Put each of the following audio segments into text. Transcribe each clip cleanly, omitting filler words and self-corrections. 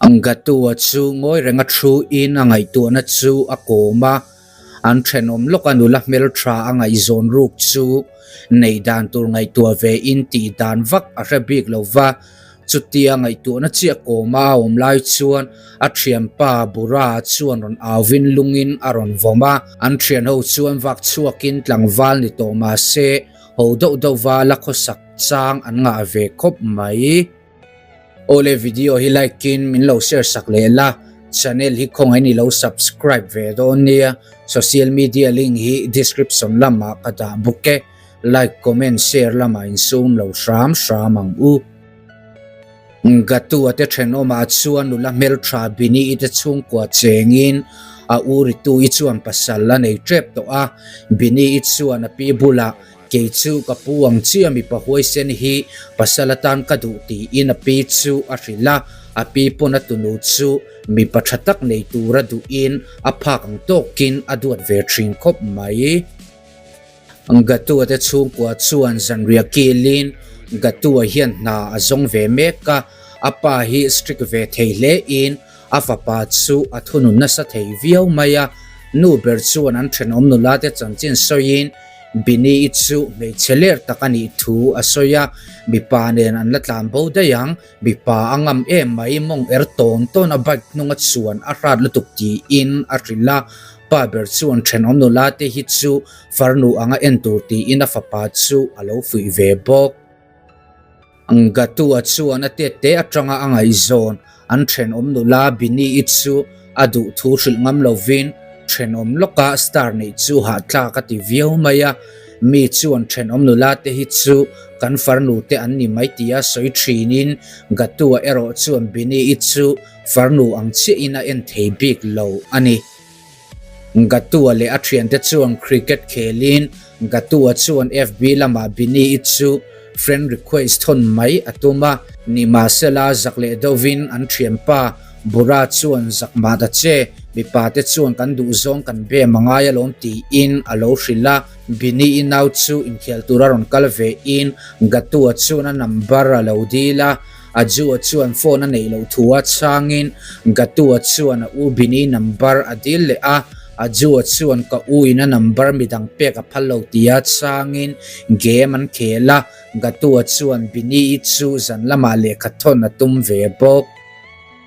Gatua chu ngawi renga thu in a ngaihtuahna chu a kawm a, an thenawm lawka nula hmeltha a ngaihzawn ruk chu neih dan tur ngaihtuah ve in tih dan vak a hre bik lo va, chutia ngaihtuahna chiah kawma a awm lai chuan a thianpa Bura chuan rawn auvin lungin a rawn vawm a, an thianho chuan vak chhuakin tlangval ni tawh mahse ho deuh deuhva la khawsak chang an ngah ve khawp mai. Awle video hi like in min lo share sak leh la, channel hi khawngaih in i lo subscribe ve dawn nia, social media link hi description lamah ka dah bawk e, like comment share lamah in sum lo hram hram ang u. Gatua te thenawmah chuan nula hmeltha Bini i te chhungkua chengin a u Ritu i chuan pasal a nei tep tawh a, Bini i chuan a pi bulah Kei chu ka pu ang chiah mipa huaisen hi pasal atan ka duh tiin a pi chu a hrilh a, a pi pawn a tunu chu mipa tha tak nei tura duhin a phak ang tawkin a duat ve thin khawp mai. Gatua te chhungkua chuan zanriah kilin Gatua hian hna a zawng ve mek a, a pa hi strict ve thei hle in a fapa chu a thunun nasa thei viau mai a, nu ber chuan an thenawm nula te chanchin sawiin Bini-i chu hmeichhe ler tak a nih thu a sawi a, mipa nen an la tlan bo daih ang, mipa a ngam em mai mawng er tawn tawn a bike hnunga chuan a hrat lutuk tiin a hrilh a, pa ber chuan thenawm nula te hi chu farnu anga en tur tiin a fapa chu a lo fuih ve bawk. Gatua chuan a tet te atanga a ngaihzawn an thenawm nula Bini-i chu a duh thu hrilh ngam lovin thenawm lawka star neih chu hahthlak a ti viau mai a, mi chuan thenawm nula te hi chu kan farnu te an ni mai tia sawi thinin Gatua erawh chuan Bini-i chu farnu ang chiahin a en thei bik lo a ni. Gatua leh a thiante chuan cricket khelin Gatua chuan FB lamah Bini-i chu friend request thawn mai a tum a, nimahsela zak leh deuhvin an thianpa Bura chuan zak mah ta che, mipa te chuan kan duhzawng kan bem a ngai alawm tiin a lo hrilh a, Bini-i nau chu inkhel tura rawn kal vein Gatua chuan a number a lo dil a. Ajua chuan phone a neih loh thu a chhangin Gatua chuan a u Bini number a dil leh a, Ajua chuan ka u in a number midang pek a phal lo tia chhangin game an khel a, Gatua chuan Bini-i chu zan lamah lehkha thawn a tum ve bawk.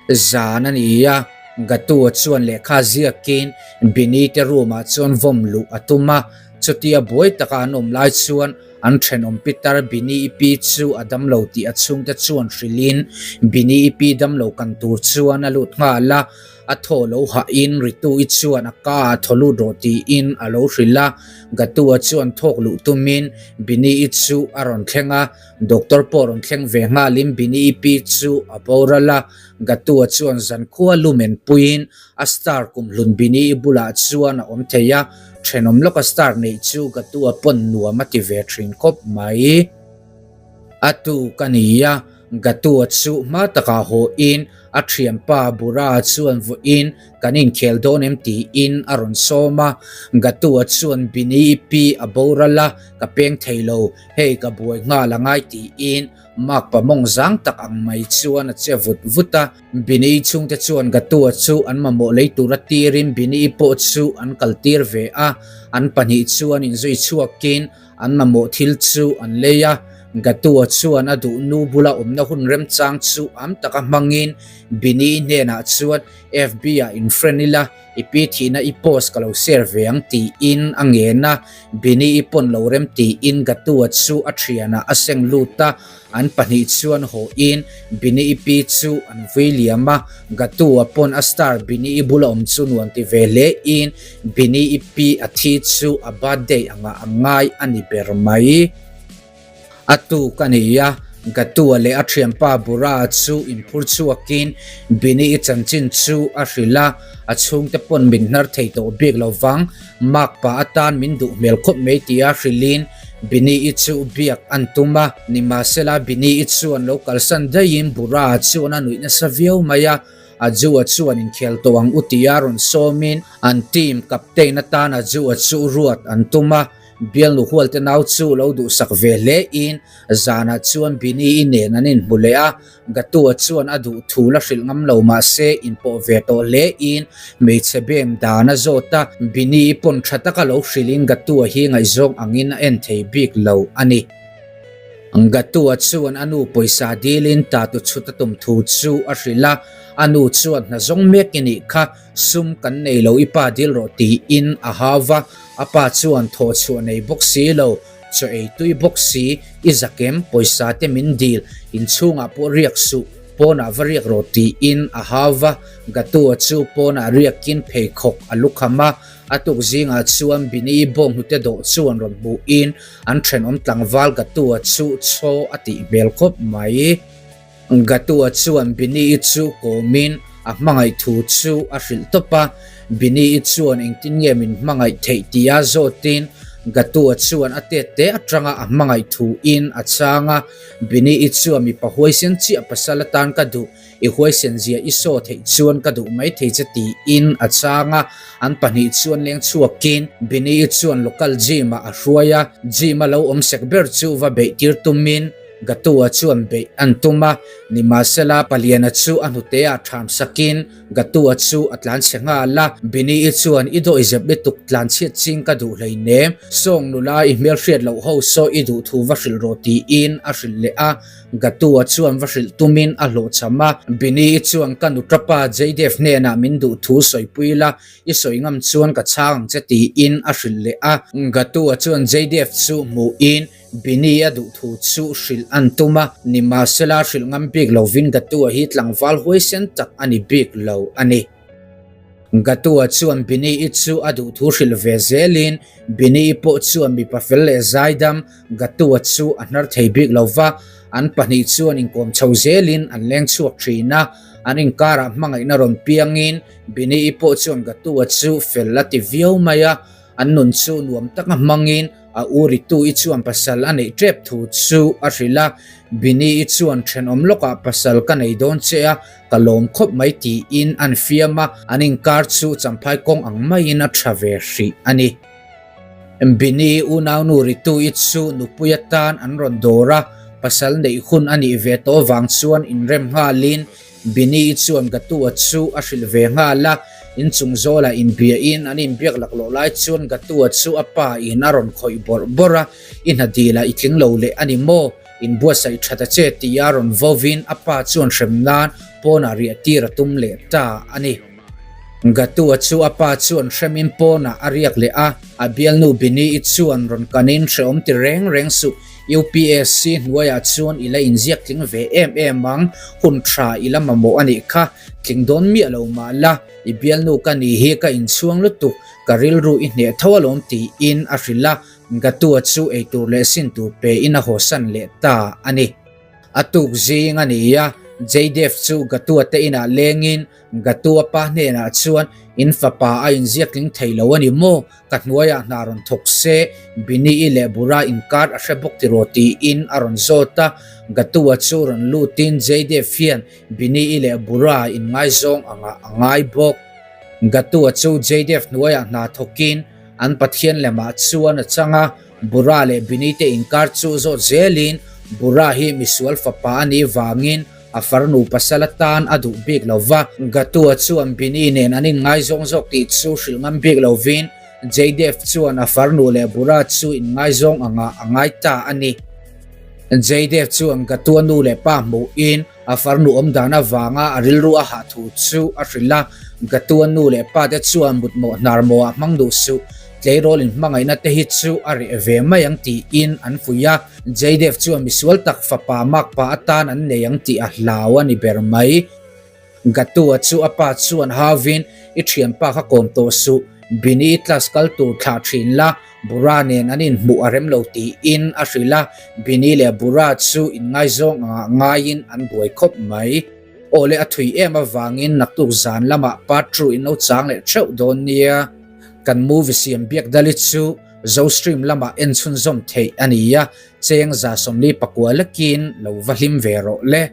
Zan a ni a, Gatua chuan lehkha ziakin Bini te room ah chuan vawm luh a tum a, chutia buai taka an awm lai chuan An thenawm Pitar Bini i pi chu a damlo tih a chhungte chuan hrilhin Bini i pi damlo kan tur chuan a lut nghal a, a thaw lo hahin Ritu i chuan a ka a thaw lut rawh tiin a lo hrilh a, Gatua chuan thawk luh tumin Bini i chu a rawn thleng a, Doctor pawh rawn thleng ve nghalin Bini i pi chu a boral a, Gatua chuan zankhua lumen puiin a star kumhlun Bini i bulah chuan a awm thei a, Thenawm lawka star neih chu ka tu a pawn nuam a ti ve thin khawp mai. A tu ka ni a, Gatua chu hma takah haw in a thianpa Bura chuan vawiin kan inkhel dawn em tiin a rawn sawm a. Gatua chuan Bini i pi a boral a, ka peng thei lo, hei ka buai nghal a ngai tiin makpa mawng zang tak ang mai chuan a che vut vut a. Bini chhungte chuan Gatua chu an mamawh lei tura tirin Bini pawh chu an kal tir ve a, an pahnih chuan inzui chhuakin an mamawh thil chu an lei a. Gatua chuan a duh nu bula awmna hun remchang chu am taka hmangin Bini hnenah chuan FB ah in friend ila, I pi thihna i post ka lo share ve ang tiin a ngen a, Bini i pawn lo rem tiin Gatua chu a thianah a seng lut a, an pahnih chuan haw in Bini i pi chu an vui liam a, Gatua pawn a star Bini i bula awm chu nuam ti ve hle in Bini i pi a thi chu a birthday angah a ngai a ni ber mai. A tuk a ni a, Gatua leh a thianpa Bura chu inphur chhuakin Bini-i chanchin chu a hrilh a, a chhungte pawn min hnar thei tawh bik lo vang, makpa atan min duh hmel khawp mai tia hrilhin Bini-i chu biak an tum a. Nimahsela Bini-i chuan lo kalsan daihin Bura chuan a nuih nasa viau mai a, Ajua chuan inkhel tawh ang u tia rawn sawmin an team captain atan Ajua chu ruat an tum a. Bialnu hualte nau chu lo duhsak ve hle in zanah chuan Bini-i nen an inhmu leh a, Gatua chuan a duh thu la hrilh ngam lo mahse inpawh ve tawh hle in hmeichhe bem dan a zawt a, Bini-i pawn tha taka lo hrilh in Gatua hi ngaihzawng angin a en thei bik lo a ni. Gatua chuan a nu pawisa dilin tatu chhut a tum thu chu a hrilh a, a nu chuan hna zawng mek i nih kha, sum kan nei lo i pa dil rawh tiin a hau va, a pa chuan thawh chhuah nei bawk si lo, chaw ei tui bawk si, i zakem pawisa te min dil, inchhungah pawh riak suh, pawnah va riak rawh tiin a hau va, Gatua chu pawnah riakin pheikhawk a lukham a, A tuk zingah chuan Bini bawng hnute dawh chuan rawn hmuhin an thenawm tlangval Gatua chu chaw a tih hmel khawp mai. Gatua chuan Bini chu kawmin a hmangaih thu chu a hrilh tawp a, Bini chuan engtin nge min hmangaih theih tia zawtin Gatua chuan a tet te atanga a hmangaih thuin a chhang a, Bini chuan mipa huaisen chiah pasal atan ka duh I huaisen zia i saw theih chuan ka duh mai thei che tiin a chhang a, an pahnih chuan leng chhuakin Bini-i chuan local gym-ah a hruai a, gym-a lo awm sek ber chu va beih tir tumin Gatu-a chuan beih an tum a, nimahsela Paliana chu a hnuteah ṭham sakin Gatu-a chu a tlanchhe nghal a, Bini-i chuan i dawih zep lutuk tlanchhiat ching ka duh hleinem, sawng nula i hmelhriat loh ho saw i duh thu va hrilh rawh tiin a hrilh leh a. Gatua chuan va hrilh tumin a hlawhchham a, Bini-i chuan ka nuṭapa Jaydev hnenah min duh thu sawipui la, i sawi ngam chuan ka chhang ang che tiin a hrilh leh a. Gatua chuan Jaydev chu hmuhin Bini-i a duh thu chu hrilh an tum a, nimahsela hrilh ngam bik lovin Gatua hi tlangval huaisen tak a ni bik lo a ni. Gatua chuan Bini-i chu a duh thu hrilh ve zelin Bini-i pawh chuan mipa fel leh zaidam Gatua chu a hnar thei bik lo va, an pahnih chuan inkawm chho zelin an leng chhuak thin a, an inkarah hmangaihna rawn piangin Bini-i pawh chuan Gatua chu fel a ti viau mai a, an nun chu nuam taka hmangin a u Ritu-i chuan pasal a neih tep thu chu a hrilh a, Bini-i chuan thenawm lawkah pasal ka nei dawn che a, ka lawm khawp mai tiin an fiam a, an inkar chu champhai kawng ang maiin a tha ve hrih a ni. Bini unaunu Ritu-i chu nupui atan an rawn dawr a, pasal neih hun a nih ve tawh vang chuan inrem nghalin Bini-i chuan Gatua chu a hrilh ve nghal a, inchung zawlah inbiain an inbiak laklawh lai chuan Gatua chu a pa in a rawn khawih bawrh bawrh a, I hna dilah i tling lo leh a ni maw? Inbuatsaih tha ta che tia rawn vovin a pa chuan hrem nan pawnah riah tir a tum leh ta a ni. Gatua chu a pa chuan hremin pawnah a riak leh a, a bialnu Bini-i chuan rawn kanin hrehawm ti reng reng suh, UPSC hnuaiah chuan i la inziak tling ve em em ang, hun tha i la mamawh a nih kha, tling dawn miah lo mah la, i bialnu ka ni hi ka inchhuang lutuk, ka rilru i hneh tho alawm tiin a hrilh a, Gatua chu eitur leh sin tur pein a hawsan leh ta a ni. A tuk zing a ni a, Jaydev chu Gatua te inah lengin Gatua pa hnenah chuan, In fapa a inziak tling thei lo a ni maw? Ka hnuaiah hna rawn thawk se, Bini-i leh Bura inkar a hre bawk tiraw tiin a rawn zawt a. Gatua chu rawn lutin Jaydev hian Bini-i leh Bura inngaizawng angah a ngai bawk. Gatua chu Jaydev hnuaiah hna thawkin An Pathian lemah chuan a chang a, Bura leh Bini te inkar chu zawt zelin Bura hi misual fapa a nih vangin a farnu pasal atan a duh bik lo va. Gatua chuan Bini nen an inngaizawng zawk tih chu hrilh ngam bik lovin Jaydev chuan a farnu leh Bura chu inngaizawng angah a ngai ta a ni. Jaydev chuan Gatua nu leh pa hmuhin A farnu awm dan avanga a rilru a hah thu chu a hrilh a, Gatua nu leh pa te chuan mutmawh hnar mawh ah hmang duh suh, tleirawl in hmangaihna te hi chu a reh ve mai ang tiin an fuih a, Jaydev chuan misual tak fapa makpa atan an nei ang tih a hlau a ni ber mai. Gatua chu a pa chuan hauvin, I thianpa kha kawm tawh suh, Bini i class kal tur thlah thin la, Bura nen an inhmuh a rem lo tiin a hrilh a, Bini leh Bura chu inngaizawng angah ngaiin an buai khawp mai. Aw le a thui em avangin naktuk zan lamah part two in lo chang leh theuh dawn nia. Kan movie siam biak dali chu Zostream lamah en chhunzawm theih a ni a, cheng 144 lekin lo va hlim ve rawh le.